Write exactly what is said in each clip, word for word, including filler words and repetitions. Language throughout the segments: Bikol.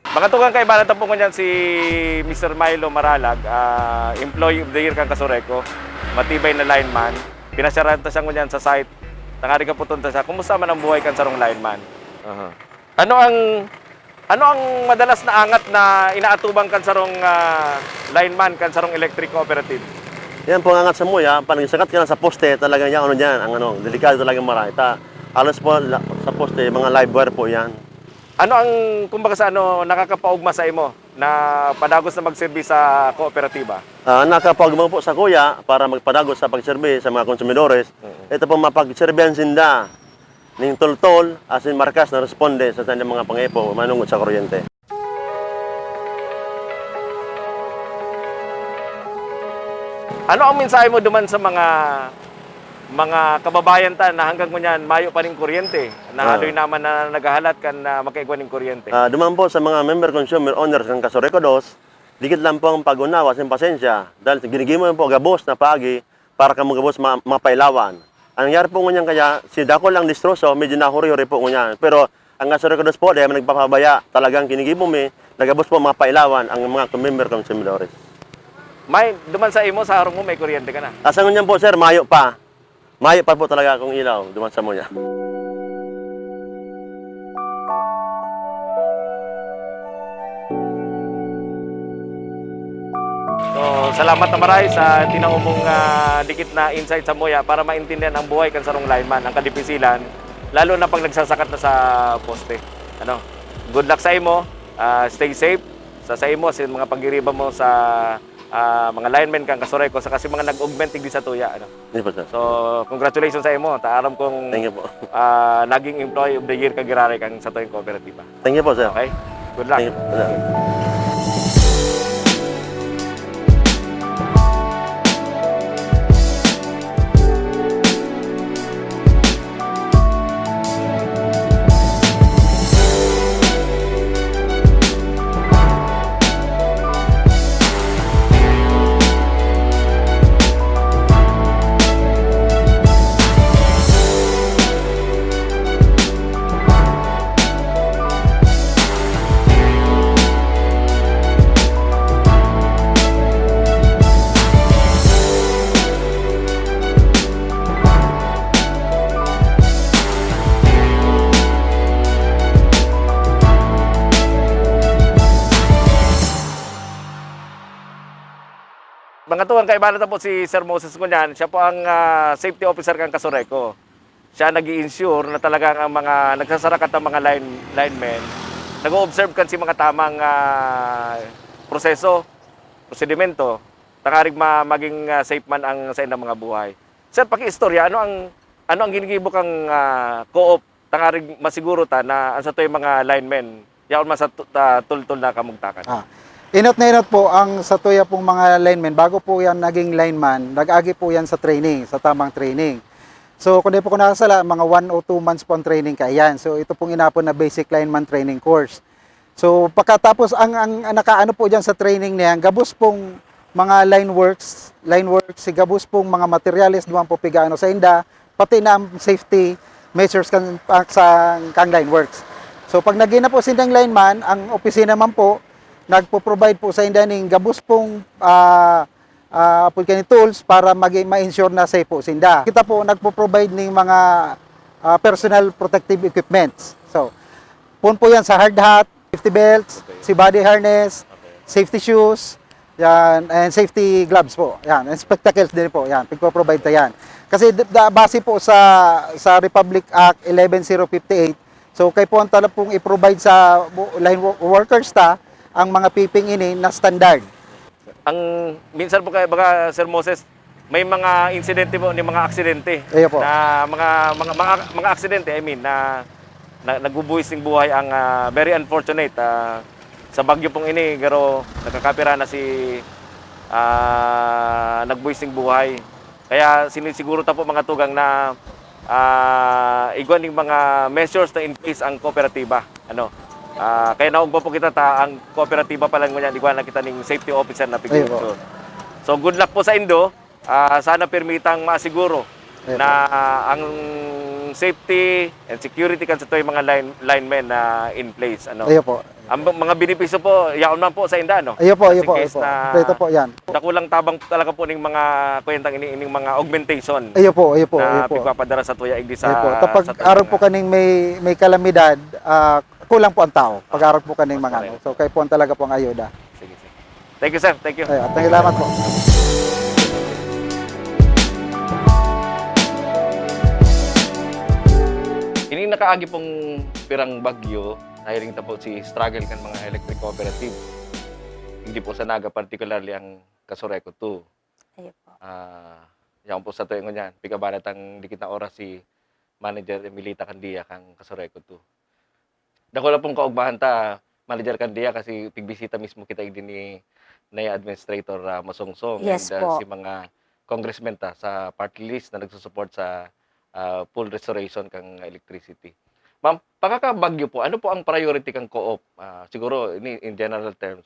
Mga tugang, kaibahan ta po ngunyan si Mister Milo Maralag, ah, Employee of the Year kan Casureco, matibay na lineman. Pinasyaran ta siya ngunyan sa site, tangari kaputon ta siya, kumusta man ang buhay kan sarong lineman? Aha. Ano ang, ano ang madalas na angat na inaatubang kan sarong, ah, lineman, kan sarong electric cooperative? Yan po ang angat sa muya, pag nagsakat ka na sa poste, talagang yan, ano dyan, ang ano, delikado talaga marahay. Ta, halos po la-, sa poste, mga live wire po yan. Ano ang, kumbaga sa ano, nakakapaugma sa imo na padagos na magserbi sa kooperatiba? Ah, nakapaugma po sa kuya para magpadagos sa pagserbi sa mga konsumidores. Mm. Ito po, mapagserbihan sinda ning toltol asin markas na responde sa tanang mga pangipo manongod sa kuryente. Ano ang mensahe mo duman sa mga, mga kababayan ta na hanggang ngunyan mayo pa ning kuryente, na Ah. haloy naman na naghahalat kan, ah, magkaigwa ning kuryente? Ah, duman po sa mga member consumer owners kan Casureco Dos, dikit lang po ang pag-unawa asin pasensya dahil ginigibo po gabos na paagi para kamo gabos ma-, mapailawan. Ang nangyari po ngunyan kaya, si dakul ang destroso, medyo nahuri-huri po ngunyan. Pero ang Casureco Dos po, dai man nagpapabaya. Talagang ginigibo mi na gabos po mapailawan ang mga member konsumidores. May, duman sa imo, sa harong mo, may kuryente ka na? Ah, sa ngunyan po, sir, mayo pa. Mayo pa po talaga akong ilaw, duman sa muya. So, salamat na maray sa tinao mong, ah, dikit na insight sa muya para maintindihan ang buhay kan sarong lineman, ang kadipisilan, lalo na pag nagsasakat na sa poste. Ano? Good luck sa imo, ah, stay safe sa, sa imo, sa mga pagiriba mo sa, ah, mga linemen kan Casureco, saka sa mga nag-augment digdi sa tuya, ano? Yes po, sir. So, congratulations sa imo. Ta aram kong, Thank you po. ah, naging Employee of the Year ka giraray kan satuyang kooperatiba. Thank you po, sir. Okay? Good luck. Thank you po, sir. Mga tugang, kaibahan ta po si Sir Moses ngunyan. Siya po ang, ah, safety officer kan Casureco. Siya nag-i-ensure na talagang ang mga nagsasarakat na mga line-, linemen, nag-o-observe kan si mga tamang, ah, proseso, prosedimento, tangarig ma-, maging, ah, safe man ang saindang mga buhay. Sir, pakiistorya, ano ang, ano ang ginigibo kan, ah, co-op tangarig masiguro ta na ang satuyang mga linemen yaon man sa tu-, ta-, tultol na kamugtakan? Ah, inot na inot po ang satuya pong mga linemen. Bago po yan naging lineman, nag-agi po yan sa training, sa tamang training. So, kung di po ko nakasala, mga one o two months po ang training kaiyan. So, ito pong inapon na basic lineman training course. So, pagkatapos, ang, ang, ang nakaano po diyan sa training na yan, gabos pong mga line works, line works, si gabos pong mga materyales duman po pigaano sa inda, pati na ang safety measures kan, ah, sa, kang line works. So, pag naging na po sindang lineman, ang opisina man po, nagpo-provide po sa inda ning gabos pong, ah, ah, apod kani tools para magi-, ma-ensure na safe po sinda. Kita po nagpo-provide ning mga, ah, personal protective equipments. So, pon po yan sa hard hat, safety belts, Okay. si body harness, Okay. safety shoes, yan, and safety gloves po. Yan, and spectacles din po. Yan, pigpo-provide ta yan. Kasi d-, da-, base po sa, sa Republic Act eleven zero fifty-eight, so, kaipuhan ta na pong i-provide sa wo-, line wo-, workers ta ang mga piping ini na standard. Ang minsan po kaya, baga, Sir Moses, may mga insidente po ni mga aksidente Iyo po. na mga, mga, mga, mga aksidente, I mean, na, na nagbubuhis ning buhay ang, ah, very unfortunate, ah, sa bagyo pong ini, garo nakakapira na si, ah, nagbuhis ning buhay. Kaya sinisiguro ta po, mga tugang, na, ah, igwa ning mga measures na in place ang kooperatiba. Ano? Ah, kaya naugma po kita ta, ang kooperatiba pa lang ngunyan, igwa na kita ning safety officer na Ayun po. pig-ensure. So, good luck po sa indo. Ah, sana pirmitang masiguro Ayun na, po. ah, ang safety and security kan satuyang mga line-, linemen na in place. Ano? Ayun po. Ang mga benepisyo po, yaon man po sa inda, no? Iyo po, iyo po, iyo po. Kompleto po yan. Dakulang tabang talaga po ning mga kwentang ini, ining mga augmentation. Iyo po, iyo po, iyo po. Na pigpapadara sa tuya, igdi sa, iyo po. Kapag arog po kaning may, may kalamidad, ah, kulang po ang tao. Pag arog po kaning mga ano. So, kayo po ang talaga po ang ayuda. Sige, sige. Thank you, sir. Thank you. Ay, at salamat po. Ining nakaagi pong pirang bagyo, nahiling ta po si struggle kan mga electric cooperative. Hindi po sa Naga, particularly ang Casureco two. Ayun po. Ah, yan po sa tuwing ngunyan. Pigabala tang dikit na oras si Manager Emilita Candia kang Casureco two. Dakula pong kaugmahan ta, Manager Candia, kasi pigbisita mismo kita igdi ni, ni Administrator, ah, Masongson. Yes po. And, ah, si mga congressman ta sa party list na nagsusupport sa, ah, full restoration kang electricity. Ma'am, pakakabagyo po, ano po ang priority kang co-op? Ah, siguro, ini, in general terms,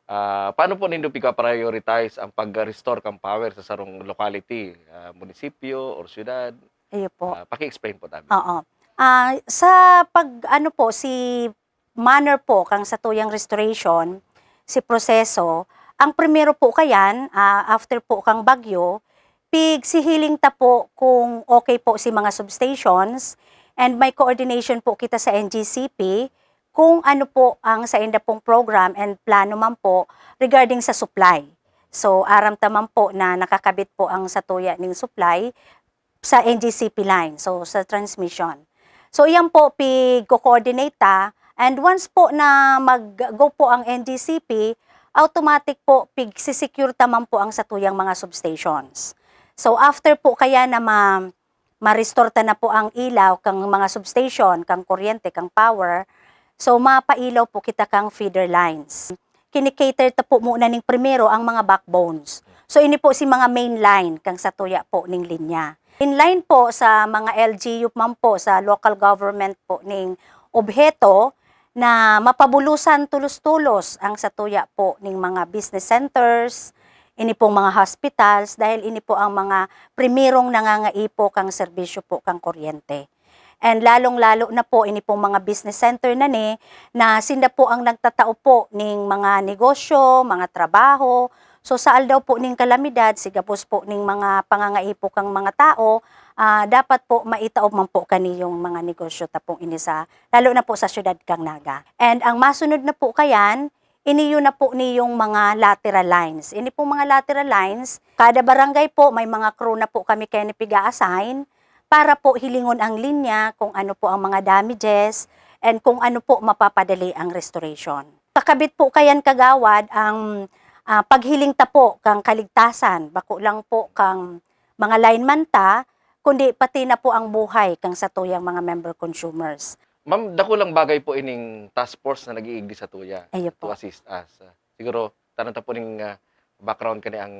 ah, paano po nindo pigka-prioritize ang pag-restore kang power sa sarong locality, ah, munisipyo or syudad? Iyo po. Ah, paki-explain po tabi. Oo. Ah, sa pag, ano po, si manner po kang satuyang restoration, si proseso, ang primero po kayan, ah, after po kang bagyo, pigsihiling ta po kung okay po si mga substations, and may coordination po kita sa N G C P kung ano po ang sainda pong program and plano man po regarding sa supply. So, aram ta man po na nakakabit po ang satuya ning supply sa N G C P line, so sa transmission. So, iyan po pigko-coordinate ta, and once po na mag-go po ang N G C P, automatic po pigse-secure ta man po ang satuyang mga substations. So, after po kaya na ma-, ma-restore ta na po ang ilaw kang mga substation, kang kuryente, kang power, so mapailaw po kita kang feeder lines. Kini-cater ta po muna ning primero ang mga backbones. So, ini po si mga main line kang satuya po ning linya. In line po sa mga L G U man po, sa local government po ning obheto na mapabulosan tulos-tulos ang satuya po ning mga business centers, ini pong mga hospitals, dahil ini po ang mga primerong nangangaipo kang serbisyo po kang kuryente. And lalong-lalo na po ini pong mga business center na ni, na sinda po ang nagtatao po ning mga negosyo, mga trabaho. So, sa aldaw po ning kalamidad, si gabos po ning mga pangangaipo kang mga tao, ah, dapat po maitaob man po kaniyong mga negosyo ta pong ini sa, lalo na po sa siyudad kang Naga. And ang masunod na po kayan, ini yun na po niyong mga lateral lines. Ini pong mga lateral lines, kada barangay po, may mga crew na po kami kaya ni piga-assign para po hilingon ang linya, kung ano po ang mga damages, and kung ano po mapapadali ang restoration. Kakabit po kayan, Kagawad, ang, ah, paghiling ta po kang kaligtasan, bako lang po kang mga lineman ta, kundi pati na po ang buhay kang satuyang mga member consumers. Ma'am, dakulang bagay po ining task force na nag-iigdi satuya. Ayo po. To assist us. Ah, siguro, tanan ta po ning, ah, background kani ang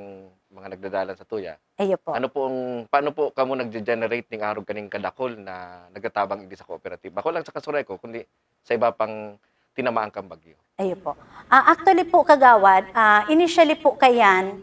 mga nagdadalan satuya. Ayo po. Ano po ang, paano po kamo nagge-generate ning arog kaning kadakul na nagtatabang igdi sa cooperative? Bako lang sa Casureco, kundi sa iba pang tinamaan kang bagyo. Ayo po. Ah, actually po, Kagawad, ah, initially po kayan,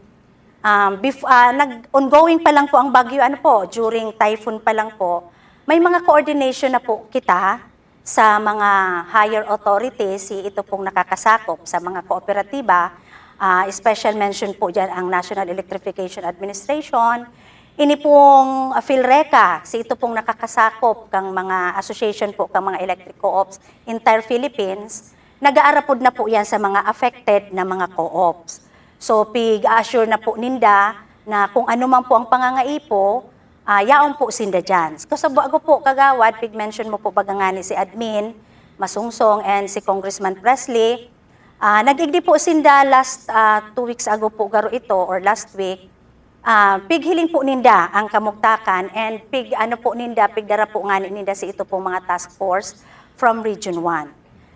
um, bef-, ah, nag-, ongoing pa lang po ang bagyo, ano po, during typhoon pa lang po, may mga coordination na po kita sa mga higher authorities, si ito pong nakakasakop sa mga kooperatiba, ah, special mention po dyan ang National Electrification Administration, ini pong, ah, PHILRECA, si ito pong nakakasakop kang mga association po, kang mga electric co-ops, entire Philippines, nag-aarapod na po yan sa mga affected na mga co-ops. So, pig-assure na po ninda na kung ano man po ang pangangaipo, ah, yaon po sinda dyan. Kasabo ako po, Kagawad, pig-mention mo po baga ngani si Admin Masungsong and si Congressman Presley. Ah, nag-igdi po sinda last, ah, two weeks ago po garo ito or last week. Ah, pighiling po ninda ang kamugtakan and pig-, ano po ninda, pigdara po ngani ninda si ito pong mga task force from Region one.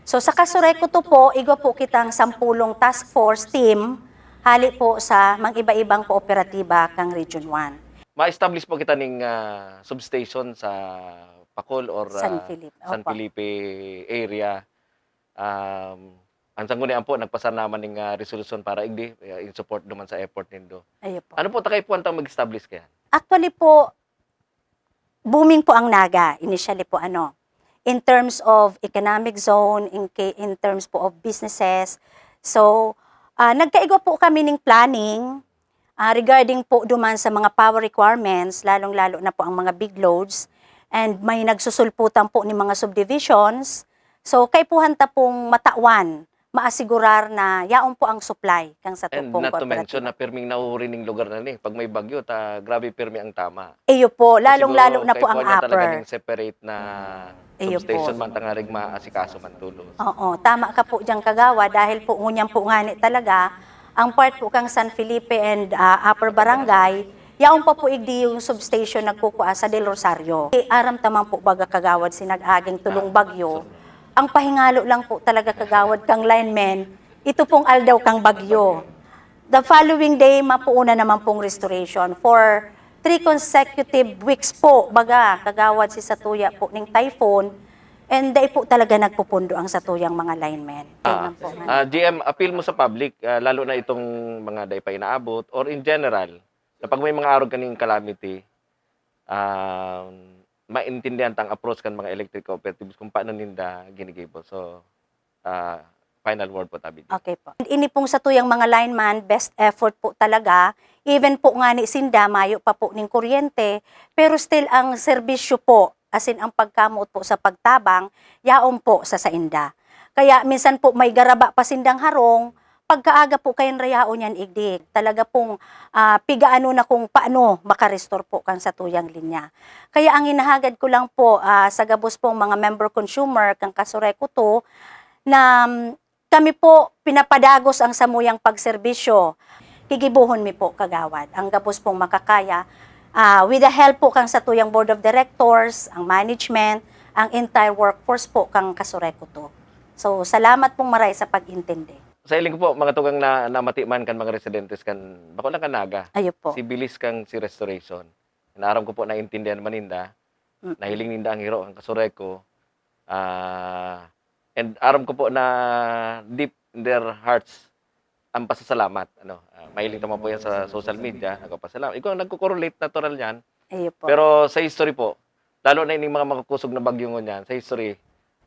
So, sa Casureco two po, igwa po kitang sampulong task force team, hali po sa mag-iba-ibang kooperatiba kang Region one. Ma-establish po kita ning, ah, substation sa Pacol or, San ah, Felipe. San Opo. Felipe area. Um, ang sanggunian po, nagpasar naman ning, ah, resolusyon para igdi, ah, in support naman sa effort nindo. Ayo po. Ano po, takay po ang mag-establish kaya? Actually po, booming po ang Naga, initially po, ano. in terms of economic zone, in, ca- in terms po of businesses. So, ah, nagkaigwa po kami ng planning ah, regarding po duman sa mga power requirements, lalong-lalo na po ang mga big loads, and may nagsusulputan po ni mga subdivisions. So, kaipuhan ta pong matawan, maasigurar na yaon po ang supply kang sa And pong not to mention kooperatiba. Na pirming nauhuri ning lugar na ni. Pag may bagyo, ta grabe pirmi ang tama. Iyo po, Siguro, lalong-lalo na po ang kaipuhan niya talaga upper. Ning separate na Iyo po. Substation man tangarig maasikaso man tulos. Oo, tama ka po dyan, Kagawa, dahil po ngunyan po ngani talaga, ang part po kang San Felipe and ah, Upper Barangay, yaon pa po igdi yung substation nagkukua sa Del Rosario. Eh, aram tamang po baga, Kagawad, sinag-aging tulong Ah, bagyo. so- Ang pahingalo lang po talaga, Kagawad, kang linemen, ito pong aldaw kang bagyo. The following day, mapuuna naman pong restoration for three consecutive weeks po, baga, Kagawad, si satuya po ning typhoon, and dai po talaga nagpupundo ang satuyang mga linemen. Kaya Ah, man po nga. Ah, G M, appeal mo sa public, ah, lalo na itong mga dai pa inaabot, or in general, na pag may mga arog kaning calamity, um, maintindihan tang approach kan mga electric cooperatives kung paano ninda ginigibo. So, ah, final word po, tabi. Okay po. Ini pong satuyang mga lineman, best effort po talaga. Even po ngani sinda, mayo pa po ning kuryente, pero still ang serbisyo po, as in ang pagkamoot po sa pagtabang, yaon po sa sainda. Kaya minsan po may garaba pa sindang harong, pagkaaga po kayan rayaon yan igdi. Talaga pong ah, pigaano na kung paano makarestore po kan satuyang linya. Kaya ang hinahagad ko lang po ah, sa gabos pong mga member consumer kan Casureco two, na mm, kami po pinapadagos ang samuyang pagserbisyo. Gigibohon mi po, Kagawad, ang gabos pong makakaya, ah, with the help po kan satuyang board of directors, ang management, ang entire workforce po kan Casureco two. So, salamat pong maray sa pag-intindi. Sa hiling ko po, mga tugang na namati man kan mga residentes kan, bako lang kan Naga, Ayo po. Si Bilis kang si Restoration. Naaram ko po, naintindihan man ninda. Mm. Nahiling ninda ang hiro kan Casureco. Ah, and aram ko po na deep in their hearts ang pasasalamat. Ano, ah, mahiling naman po yan sa social media, nagpapasalamat. Ikaw ang nagko-correlate, natural yan. Ayo po. Pero sa history po, lalo na ining mga makukusog na bagyo ngunyan, sa history,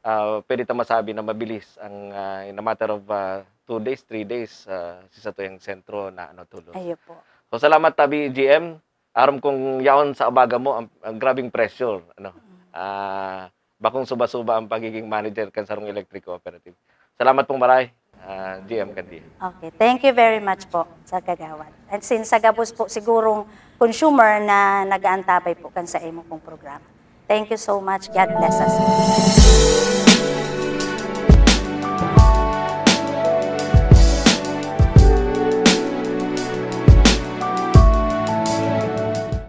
ah, pwede ta masabi na mabilis ang, ah, in a matter of ah, two days, three days, ah, si satuyang sentro na ano, tulos. Ayo po. So, salamat, tabi, G M. Aram kong yaon sa abaga mo ang, ang grabing pressure, ano. Ah, bakong suba-suba ang pagiging manager kan sarong electric cooperative. Salamat pong maray, ah, G M Candia. Okay, thank you very much po sa Kagawad. And since sa gabos po sigurong consumer na nag-aantabay po kan sa imo pong programa. Thank you so much. God bless us all.